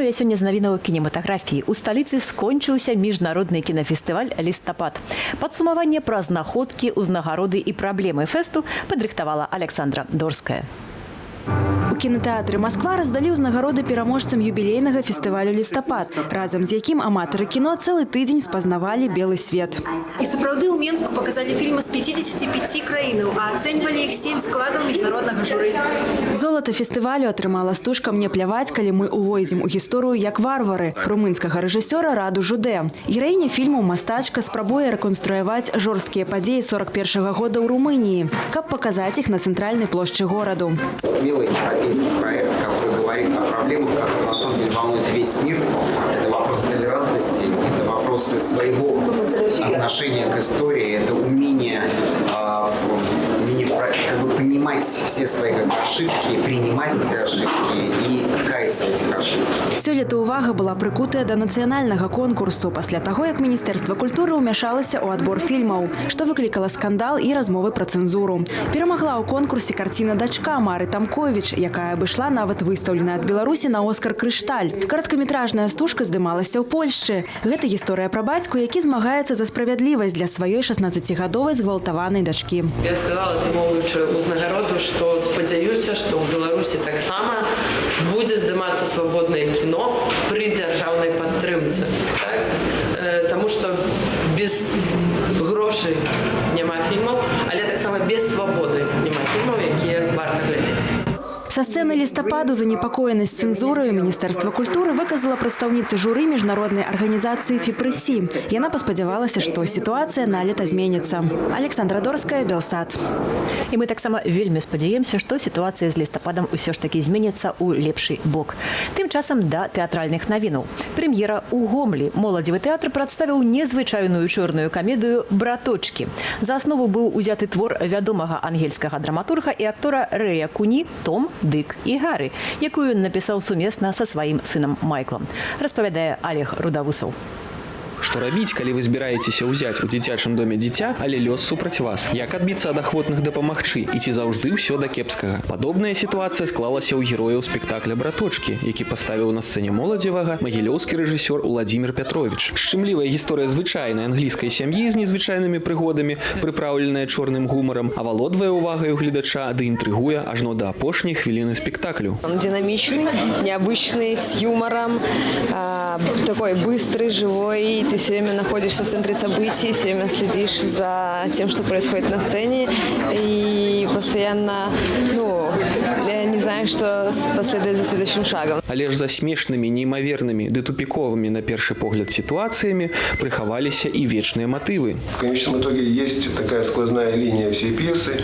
Пачынаю я сёння з навінаў кінематаграфіі. У сталіцы скончыўся міжнародны кінафестываль «Лістапад». Падсумаванне пра знаходкі, узнагароды і праблемы фэсту падрыхтавала Аляксандра Дорская. У кінатэатры «Масква» раздалі ўзнагароды пераможцам юбілейнага фестывалю «Лістапад», разам з якім аматары кіно цэлы тыдзень спазнавалі белы свет. І сапраўды, ў Менску паказалі фільмы з 55 краінаў, а ацэньвалі іх сем складаў міжнароднага журы. Золата фестывалю атрымала стужка «Мне пляваць, калі мы увойдзем у гісторыю як варвары» румынскага рэжысёра Раду Жудэ. Гераіня фільму, мастачка, спрабуе рэканструяваць жорсткія падзеі 41 года ў Румыніі, каб паказаць іх на цэнтральнай плошчы гораду. Смелый европейский проект, который говорит о проблемах, которые на самом деле волнуют весь мир. Это вопрос толерантности, это вопросы своего отношения к истории, это умение как бы понимать все свои, как бы, ошибки, принимать эти ошибки и каяться в этих ошибках. Сёлета ўвага была прыкутая да нацыянальнага конкурсу пасля таго, як Міністэрства культуры ўмяшалася ў адбор фільмаў, што выклікала скандал і размовы пра цэнзуру. Перамагла ў конкурсе карціна «Дачка» Мары Тамковіч, якая абышла нават выстаўлены ад Беларусі на Оскар «Крышталь». Кароткаметражная стужка здымалася ў Польшчы. Гэта гісторыя пра бацьку, які змагаецца за справядлівасць для сваёй 16-гадовай згвалтаванай дачкі. Я сказала, атрымоўваючы ўзнагароду, што спадзяюся, што ў Беларусі таксама будзе здымацца свабоднае кіно пры дзяржаўнай падтрымцы. Так? Таму што без грошай няма фільмаў, але таксама без свабоды няма фільмаў, якія варта глядзець. Са сцэны «Лістападу» занепакоенасць цэнзураю Міністэрства культуры выказала прадстаўніца журы міжнароднай арганізацыі «Фіпрэсі». Яна паспадзявалася, што сітуацыя налета зменіцца. Аляксандра Дорская, Белсат. І мы таксама вельмі спадзяемся, што сітуацыя з «Лістападам» усё ж такі зменіцца ў лепшы бок. Тым часам да тэатральных навінаў. Прэм'ера ў Гомлі. Моладзевы тэатр прадставіў незвычайную чорную камедыю «Браточкі». За аснову быў узяты твор вядомага ангельскага драматурга і актора Рэя Куні «Том, Дык і Гары», якую ён напісаў сумесна са сваім сынам Майклам. Распавядае Алег Рудавусаў. Што рабіць, калі вы збіраецеся ўзяць у дзіцячым доме дзіця, але лёс супраць вас? Як адбіцца ад ахвотных дапамагчы і ці заўжды ўсё да кепскага? Падобная сітуацыя склалася ў герояў спектакля «Браточкі», які паставіў на сцэне Моладзевага магілёўскі рэжысёр Уладзімір Пятровіч. Шчымлівая гісторыя звычайнай англійскай сям'і з незвычайнымі прыгодамі, прыпраўленая чорным гумарам, авалодвае ўвагаю гледача ды інтрыгуе ажно да апошняй хвіліны спектаклю. Он динамичный, необычный, с юмором, такой быстрый, живой. Ты все время находишься в центре событий, все время следишь за тем, что происходит на сцене, и постоянно, ну, не знаешь, что последует за следующим шагом. Але ж за смешнымі, неймавернымі ды тупіковымі на першы погляд сітуацыямі прыхаваліся і вечныя матывы. В конечном итоге есть такая сквозная линия всей пьесы,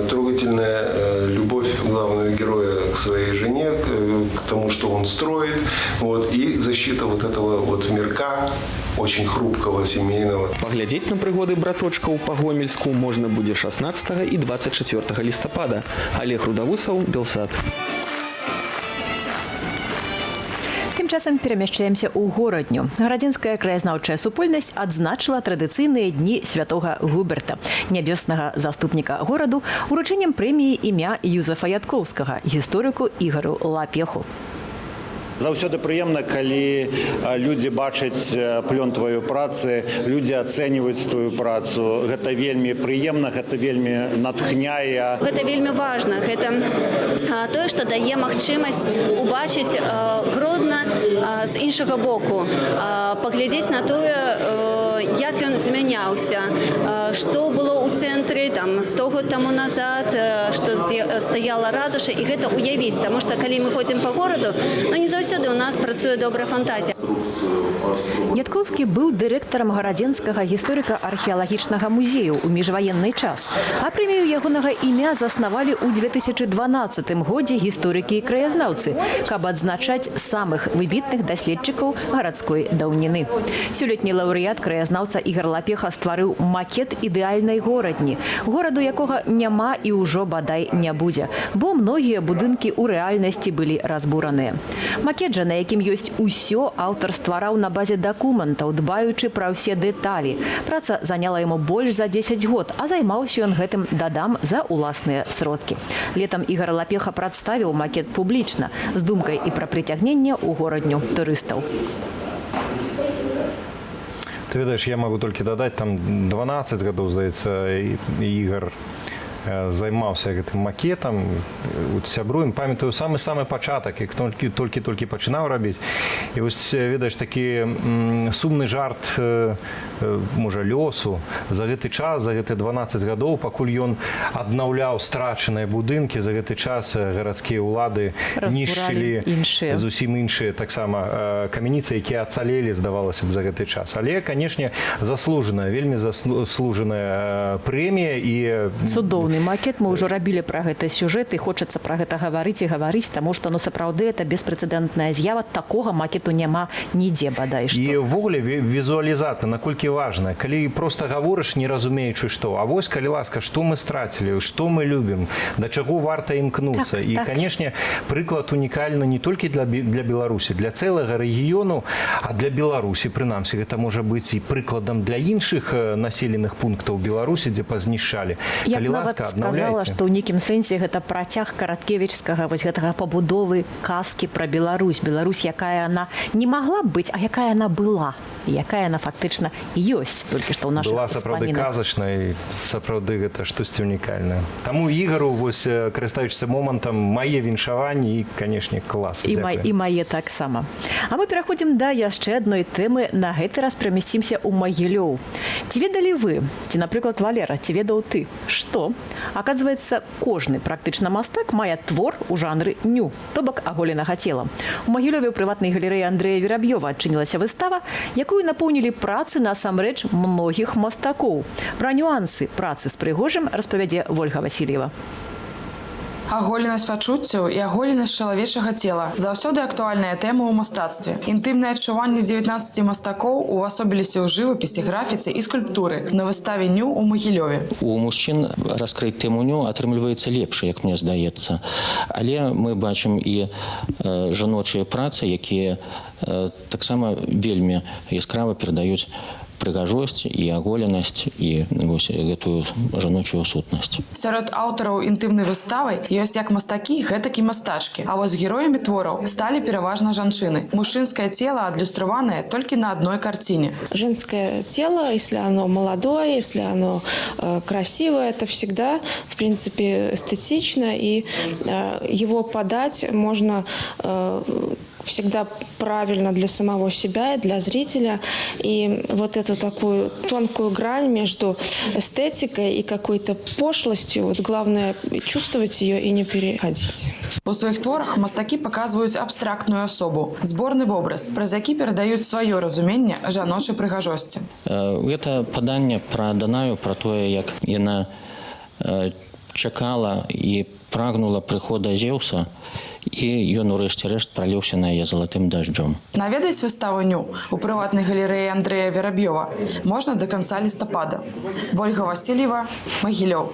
трогательная любовь главного героя к своей жене, к тому, что он строит, вот, и защита вот этого вот мирка, очень хрупкого семейного. Паглядзець на прыгоды браточкаў па-гомельску можна будзе 16 і 24 лістапада. Алег Рудавусаў, Белсат. Тым часам перамяшчаемся ў Горадню. Гарадзенская краязнаўчая супольнасць адзначыла традыцыйныя дні святога Губерта, нябеснага заступніка гораду, уручэннем прэміі імя Юзафа Ятковскага гісторыку Ігару Лапеху. Заўсёды прыемна, калі людзі бачаць плён тваёй працы, людзі ацэньваюць твою працу. Гэта вельмі прыемна, гэта вельмі натхняе. Гэта вельмі важна. Гэта тое, што дае магчымасць убачыць Гродна з іншага боку, паглядзець на тое, як ён змяняўся, што было ў цэнтры там 100 год таму назад, што стаяла ратуша, і гэта уявіць, таму што калі мы ходзім па гораду, ну, не заўсёды ў нас працуе добра фантазія. Яткоўскі быў дырэктарам Гарадзенскага гісторыка-археалагічнага музею ў міжваенны час. А прэмію ягонага імя заснавалі ў 2012 годзе гісторыкі і краязнаўцы, каб адзначаць самых выбітных даследчыкаў гарадской даўніны. Сёлетні лаўрэат, краязнаўца Ігар Лапеха, стварыў макет ідэальнай Горадні. Гораду, якога няма і ўжо бадай не будзе, бо многія будынкі ў рэальнасці былі разбураныя. Макет жа, на якім ёсць усё, аўтар ствараў на базе дакументаў, дбаючы пра ўсе дэталі. Праца заняла яму больш за 10 год, а займаўся ён гэтым, дадам, за ўласныя сродкі. Летам Ігар Лапеха прадставіў макет публічна з думкай і пра прыцягненне ў Горадню турыстаў. Ты ведаеш, я магу толькі дадаць, там 12 гадоў, здаецца, Ігар займаўся гэтым макетам. Вот сябруем, памятаю самы-самы пачатак, як толькі толькі толькі пачынаў рабіць. І вось, ведаеш, такі сумны жарт, можа, лёсу: за гэты час, за гэты 12 гадоў, пакуль ён аднаўляў страчаныя будынкі, за гэты час гарадскія ўлады разбуралі нішчылі іншыя. Зусім іншыя таксама камяніцы, якія ацалелі, здавалася б, за гэты час. Але, канешне, заслужаная, вельмі заслужаная прэмія і Цудоўны макет. Мы ўжо рабілі пра гэта сюжэт, і хочацца пра гэта гаварыць і гаварыць, таму што, ну, сапраўды это беспрэцэдэнтная з'ява, такога макету няма нідзе бадай што. І ўвогуле візуалізацыя наколькі важная, калі просто гаворыш, не разумеючы што. А вось, калі ласка, што мы страцілі, што мы любім, да чаго варта імкнуцца. І канешне, прыклад унікальны не толькі для Беларусі, для цэлага рэгіёну, а для Беларусі прынамсі гэта можа быць і прыкладам для іншых населеных пунктаў Беларусі, дзе пазнішчалі. Я б Калі нават ласка, сказала, аднаўляйце. што ў нейкім сэнсе гэта працяг караткевічскага вось гэтага пабудовы казкі пра Беларусь. Беларусь, якая она не магла б быць, а якая она была, і якая она фактычна ёсць, толькі што ў нашых Была сапраўды успамінах. казачная, і сапраўды гэта штосьці унікальнае. Таму Ігару вось, карыстаючыся момантам, мае віншаванні і, канешне, клас. І мае таксама. А мы пераходзім да яшчэ адной тэмы. На гэты раз перамясцімся ў Магілёў. Ці ведалі вы, ці, напрыклад, Валера, ці ведаў ты, што, аказваецца, кожны практычна мастак мае твор у жанры ню, то бок аголенага цела? У Магілёве ў прыватнай галерэі Андрэя Вераб'ёва адчынілася выстава, якую напоўнілі працы насамрэч многіх мастакоў. Пра нюансы працы з прыгожым распавядзе Вольга Васільева. Аголенасць пачуццяў і аголенасць чалавечага цела — заўсёды актуальная тэма ў мастацтве. Інтымнае адчуванне 19 мастакоў увасобіліся ў жывапісе, графіцы і скульптуры на выставе ню ў Магілёве. У мужчын раскрыць тэму ню атрымліваецца лепш, як мне здаецца. Але мы бачым і жаночыя працы, якія таксама вельмі яскрава перадаюць прыгажосць і аголенасць, і вось гэтую жаночую сутнасць. Сярод аўтараў інтымнай выставы ёсць як мастакі, гэтак і мастачкі. А вось героямі твораў сталі пераважна жанчыны. Мужчынскае цела адлюстраванае толькі на адной карціне. Женское тело, если оно молодое, если оно красивое, это всегда, в принципе, эстетично, и его подать можно всегда правильно для самого себя и для зрителя. И вот эту такую тонкую грань между эстетикой и какой-то пошлостью, вот главное — чувствовать ее и не переходить. У сваіх творах мастакі паказваюць абстрактную асобу, зборны вобраз, праз які перадаюць сваё разуменне жаночай прыгажосці. Гэта паданне пра Данаю, пра тое, як яна чакала і прагнула прыхода Зеўса, і ён урэшце рэшт праліўся на яе залатым дажджом. Наведаць выставу ню у прыватнай галерэі Андрэя Вераб'ёва можна да канца лістапада. Вольга Васільева, Магілёў.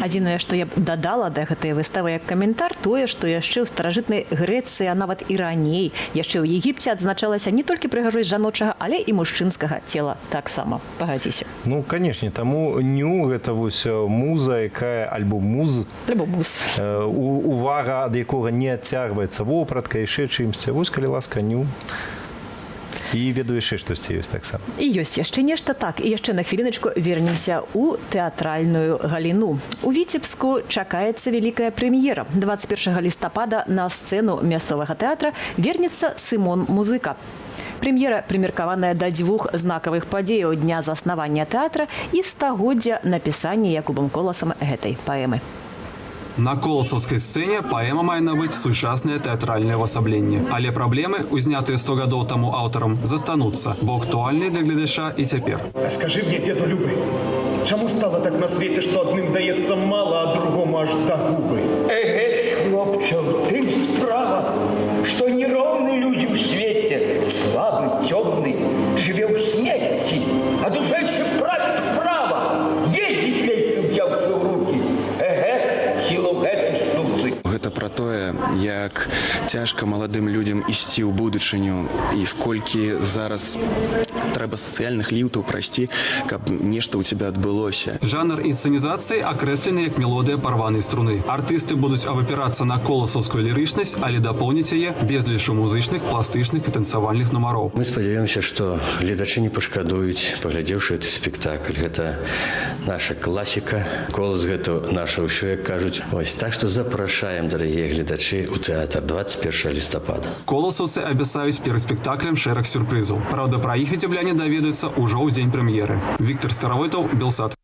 Адзінае, што я б дадала да гэтай выставы як каментар, тое, што яшчэ ў старажытнай Грэцыі, а нават і раней, яшчэ ў Егіпце адзначалася не толькі прыгажосць жаночага, але і мужчынскага цела таксама. Пагадзіся. Ну, канешне, таму ню — гэта вось муза, якая, альбо муз, альбо муз, увага ад якога не адцягваецца вопратка, яшчэ чымсьці. Вось, калі ласка, ню. І ведаю, яшчэ штосьці ёсць таксама. І ёсць яшчэ нешта, так. І яшчэ на хвіліначку вернемся ў тэатральную галіну. У Віцебску чакаецца вялікая прэм'ера. 21 лістапада на сцэну мясцовага тэатра вернецца Сымон Музыка. Прэм'ера прымеркаваная да дзвюх знакавых падзеяў: дня заснавання тэатра і стагоддзя напісання Якубам Коласам гэтай паэмы. На коласаўскай сцэне паэма мае набыць сучаснае тэатральнае ўвасабленне. Але праблемы, узнятыя 100 гадоў таму аўтарам, застануцца, бо актуальныя для гледача і цяпер. А скажы мне, дзеду любы, чаму стала так на свеце, што адным даецца мала, а другому аж да губы? Эге, хлопча, ў тым справа, што няроўны людзі ў свеце, слабы, цёмны, жыве ў смерці, а дужэйшым правіць права, ездзіць ледзь. Як цяжка маладым людзям ісці ў будучыню і сколькі зараз трэба сацыяльных ліўтаў прайсці, каб нешта ў тебя адбылося. Жанр інсцэнізацыі акрэслены як мелодыя парванай струны. Артысты будуць абапірацца на коласаўскую лірычнасць, але дапоўніць яе безліччу музычных, пластычных і танцавальных нумароў. Мы спадзяёмся, што гледачы не пашкадуюць, паглядзеўшы гэты спектакль. Гэта наша класіка, Колас — гэта наша ўсё, як кажуць. Ось так што запрашаем, дарагія гледачы, у тэатр 21 лістапада. Коласаўцы абяцаюць перад спектаклем шэраг сюрпрызаў. Праўда, пра іх віцебляне даведаюцца ўжо ў дзень прэм'еры. Віктар Старавойтаў, Белсат.